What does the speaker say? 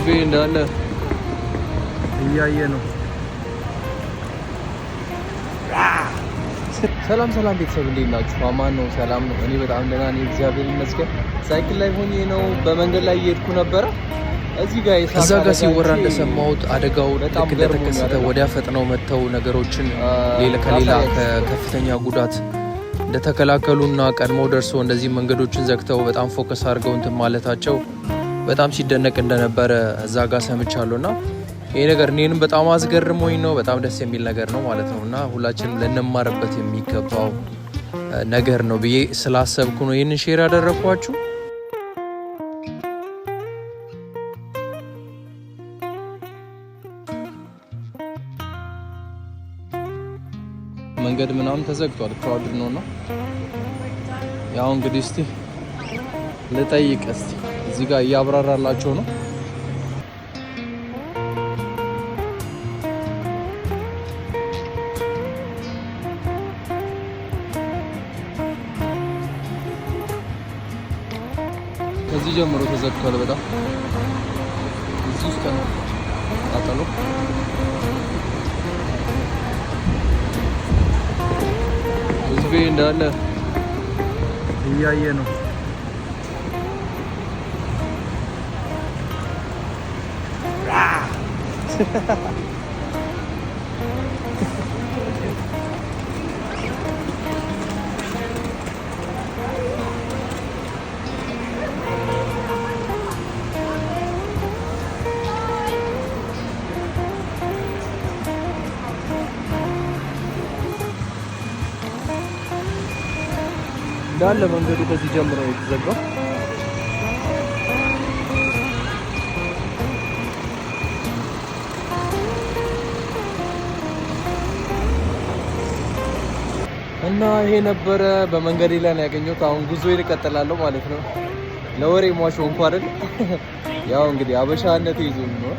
ህዝቤ እንዳለ እያየ ነው። ሰላም ሰላም ቤተሰብ፣ እንዴት ናችሁ? አማን ነው፣ ሰላም ነው። እኔ በጣም ደህና ነኝ፣ እግዚአብሔር ይመስገን። ሳይክል ላይ ሆኜ ነው፣ በመንገድ ላይ እየሄድኩ ነበረ። እዚህ ጋር የእሳት እዛ ጋር አደጋ ሲወራ አይቼ እንደሰማሁት አደጋው በጣም ልክ እንደተከሰተ ገርሞኛል። ወዲያ ፈጥነው መጥተው ነገሮችን ሌላ ከሌላ ላሳያችሁ። ከከፍተኛ ጉዳት እንደተከላከሉና ቀድመው ደርሶ እንደዚህ መንገዶችን ዘግተው በጣም focus አድርገው እንትን ማለታቸው በጣም ሲደነቅ እንደነበረ እዛ ጋር ሰምቻለሁ። እና ይሄ ነገር እኔንም በጣም አስገርሞኝ ነው። በጣም ደስ የሚል ነገር ነው ማለት ነው። እና ሁላችንም ልንማርበት የሚገባው ነገር ነው ብዬ ስላሰብኩ ነው ይህንን share ያደረግኳችሁ። መንገድ ምናምን ተዘግቷል፣ crowded ነው። እና ያው እንግዲህ እስቲ ልጠይቅ፣ እስቲ እዚህ ጋር እያብራራላቸው ነው። ከዚህ ጀምሮ ተዘግቷል። በጣም እዚህ ውስጥ ነው ቃጠሎ። ህዝቤ እንዳለ እያየ ነው። እንዳለ መንገዱ ከዚህ ጀምሮ ነው የተዘጋው። እና ይሄ ነበረ በመንገዴ ላይ ነው ያገኘሁት። አሁን ጉዞ እቀጥላለሁ ማለት ነው። ለወሬ ሟች ሆንኩ አይደል? ያው እንግዲህ አበሻነት ይዞኝ ነው።